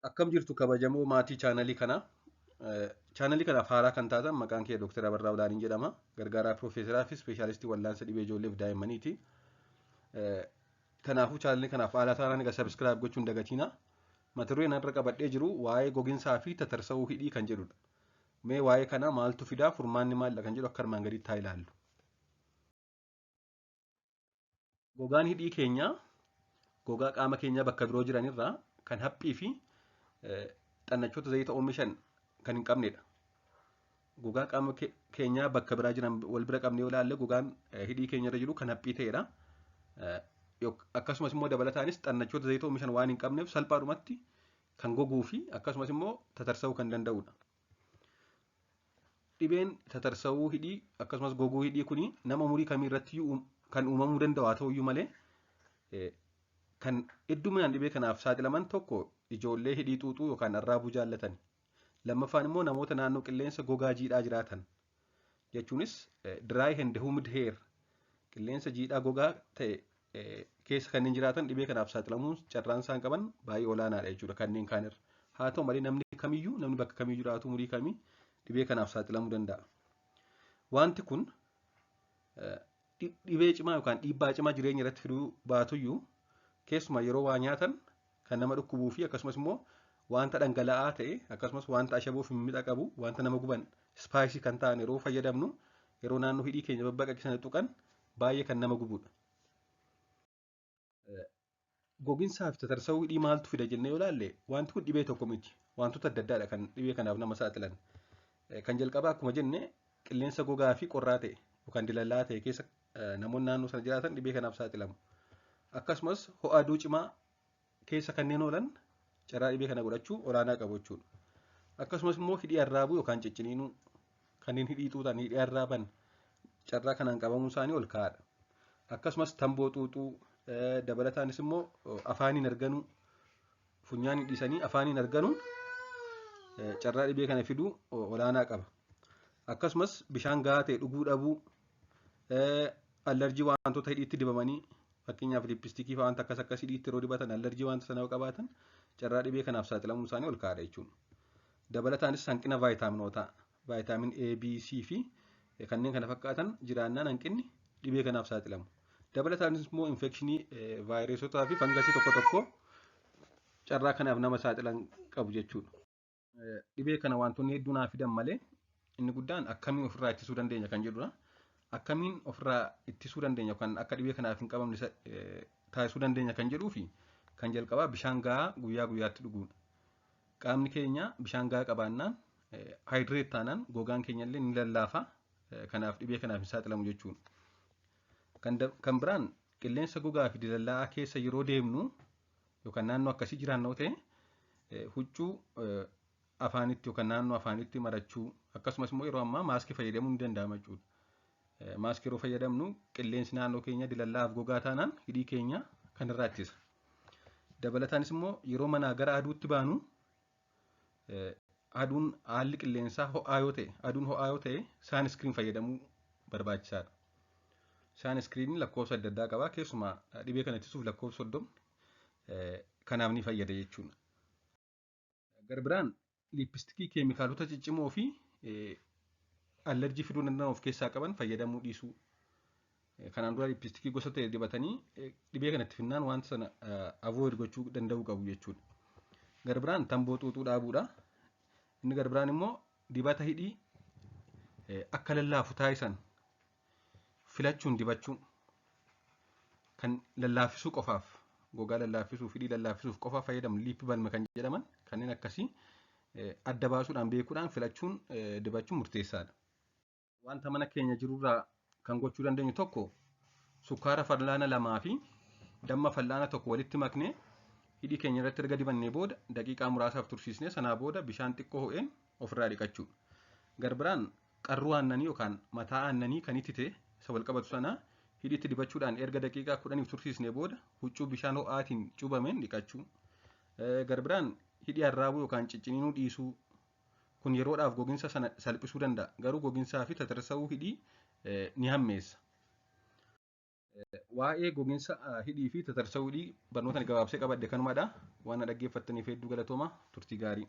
Akkam jirtu kabajamoo maatii chaanalii kanaa. Chaanalii kanaaf haaraa kan taatan maqaan kee Dr. Abarraa Olaaniin jedhama. Gargaaraa Piroofeesaraa fi Ispeeshaalistii Wallaansa Dhibee Ijoolleef Daa'immaniiti. Kanaafuu chaanalii kanaaf haaraa taanaan egaa sabiskiraayib gochuun dagatiina. Mata dureen har'a qabadhee jiru waa'ee goginsaa fi tatarsa'uu hidhii kan jedhudha. Mee waa'ee kanaa maaltu fidaa furmaanni maalidha kan jedhu akka armaan gadiitti haa ilaallu. Gogaan hidhii keenyaa gogaa qaama keenyaa bakka biroo jiran irraa kan haphii fi xannachoota zayita oomishan kan hin qabnedha. Gogaa qaama keenyaa bakka biraa jiran wal bira qabnee yoo ilaalle gogaan hidhii keenya irra jiru kan haphii ta'edha. Akkasumas immoo dabalataanis xannachoota zayita oomishan waan hin qabneef salphaadhumatti kan goguu fi akkasumas immoo tatarsa'uu kan danda'udha. Dhibeen tatarsa'uu hidhii akkasumas goguu hidhii kuni nama umurii kamii irratti kan uumamuu danda'u haa ta'uyyuu malee kan hedduminaan dhibee kanaaf saaxilaman tokko ijoollee hidhii xuuxuu yookaan arraabuu jaallatan. Lammaffaan immoo namoota naannoo qilleensa gogaa jiidhaa jiraatan jechuunis dry and humid hair qilleensa jiidhaa gogaa ta'e keessa kanneen jiraatan dhibee kanaaf saaxilamuun carraan isaan qaban baay'ee olaanaadha jechuudha kanneen kaanirra. Haa ta'u malee namni kamiyyuu namni bakka kamiyyuu jiraatu umurii kamii dhibee kanaaf saaxilamuu danda'a. Wanti kun dhibee cimaa yookaan dhiibbaa cimaa jireenya irratti fiduu baatuyyuu keessumaa yeroo waa nyaatan kan nama dhukkubuu fi akkasumas immoo wanta dhangala'aa ta'e akkasumas wanta ashaboo fi mimmixa qabu wanta nama guban ispaayisii kan ta'an yeroo fayyadamnu yeroo naannoo hidhii keenya babbaqaqsan tuqan baay'ee kan nama gubudha. Goginsaa fi tatarsa'uu hidhii maaltu fida jennee yoo ilaalle wanti kun dhibee tokko miti. Wantoota adda addaadha kan dhibee kanaaf nama saaxilan. Kan jalqabaa akkuma jenne qilleensa gogaa fi qorraa ta'e yookaan dilalaa ta'e keessa namoonni naannoo sana jiraatan dhibee kanaaf saaxilamu. Akkasumas ho'a aduu cimaa keessa kanneen oolan carraa dhibee kana godhachuu olaanaa qabu jechuudha. Akkasumas immoo hidhii arraabuu yookaan cicciniinuu kanneen hidhii xuuxan hidhii arraaban carraa kanaan qabamuun isaanii ol ka'aadha. Akkasumas tamboo xuuxuu dabalataanis immoo afaaniin arganuu funyaan dhiisanii afaaniin arganuun carraa dhibee kana fiduu olaanaa qaba. Akkasumas bishaan gahaa ta'e dhuguu dhabuu allerjii wantoota hidhiitti dibamanii fakkeenyaaf liippistikii fa'aa wanta akkas akkas hidhiitti yeroo dibatan allerjii wanta sana yoo qabaatan carraa dhibee kanaaf saaxilamuun isaanii ol ka'aadha jechuudha. Dabalataanis hanqina vaayitaaminootaa vaayitaamin A, B, C fi kanneen kana fakkaatan jiraannaan hanqinni dhibee kanaaf saaxilamu. Dabalataanis immoo infekshinii vaayireesotaa fi fangasii tokko tokko carraa kanaaf nama saaxilan qabu jechuudha. Dhibee kana wantoonni hedduu naa fidan malee inni guddaan akkamiin ofirraa ittisuu dandeenya kan jedhudha. Akkamiin ofirraa ittisuu dandeenya yookaan akka dhibee kanaaf hin qabamne taasisuu dandeenya kan jedhuu fi kan jalqabaa bishaan gahaa guyyaa guyyaatti dhuguudha. Qaamni keenya bishaan gahaa qabaannaan haayidireet taanaan gogaan keenya illee ni lallaafa. Kanaaf dhibee kanaaf hin saaxilamu jechuudha. Kan biraan qilleensa gogaa fi dilallaa'aa keessa yeroo deemnu yookaan naannoo akkasii jiraannu ta'e huccuu afaanitti yookaan naannoo afaanitti marachuu akkasumas immoo yeroo ammaa maaskii fayyadamuun ni danda'ama jechuudha. Maaskii yeroo fayyadamnu qilleensi naannoo keenya dilallaa'aaf gogaa taanaan hidhii keenya kan irraa ittisa. Dabalataanis immoo yeroo manaa gara aduutti baanu aduun haalli qilleensaa ho'aa yoo ta'e aduun ho'aa yoo ta'e saaniskiriin fayyadamuu barbaachisaadha. Saaniskiriiniin lakkoofsa adda addaa qaba. Keessumaa dhibee kana ittisuuf lakkoofsa 30 kanaaf ni fayyada jechuudha. Gara biraan liippistikii keemikaalota ciccimoo fi allerjii fiduu danda'an of keessaa qaban fayyadamuu dhiisuu. Kanaan dura liippistikii gosa ta'e dibatanii dhibee kana itti finnaan wanta sana avoid gochuu danda'uu qabu jechuudha. Gara biraan tamboo xuuxuu dhaabuudha. Inni gara biraan immoo dibata hidhii akka lallaafu taasisan filachuun dibachuu kan lallaafisuu qofaaf gogaa lallaafisuuf hidhii lallaafisuuf qofaaf fayyadamu liippi balma kan jedhaman kanneen akkasii adda baasuudhaan beekuudhaan filachuun dibachuun murteessaadha. Wanta mana keenya jirurraa kan gochuu dandeenyu tokko sukkaara fal'aana 2 fi damma fal'aana 1 walitti maknee hidhii keenya irratti erga dibannee booda daqiiqaa muraasaaf tursiisnee sanaa booda bishaan xiqqoo ho'een ofirraa dhiqachuudha. Garbiraan qarruu aannanii yookaan mataa aannanii kan itite isa wal qabatu sana hidhiitti dibachuudhaan erga daqiiqaa 10f tursiisnee booda huccuu bishaan ho'aatiin cuubameen dhiqachuu. Garbiraan hidhii arraabuu yookaan cicciniinuu dhiisuu kun yeroodhaaf goginsa sana salphisuu danda'a. Garuu goginsaa fi tatarsa'uu hidhii ni hammeessa. Waa'ee gogiinsa hidhii fi tatarsa'uu hidhii barnoota gabaabsee qabadhe kanumadha. Waan na dhaggeeffattaniif hedduu galatooma, turtii gaarii.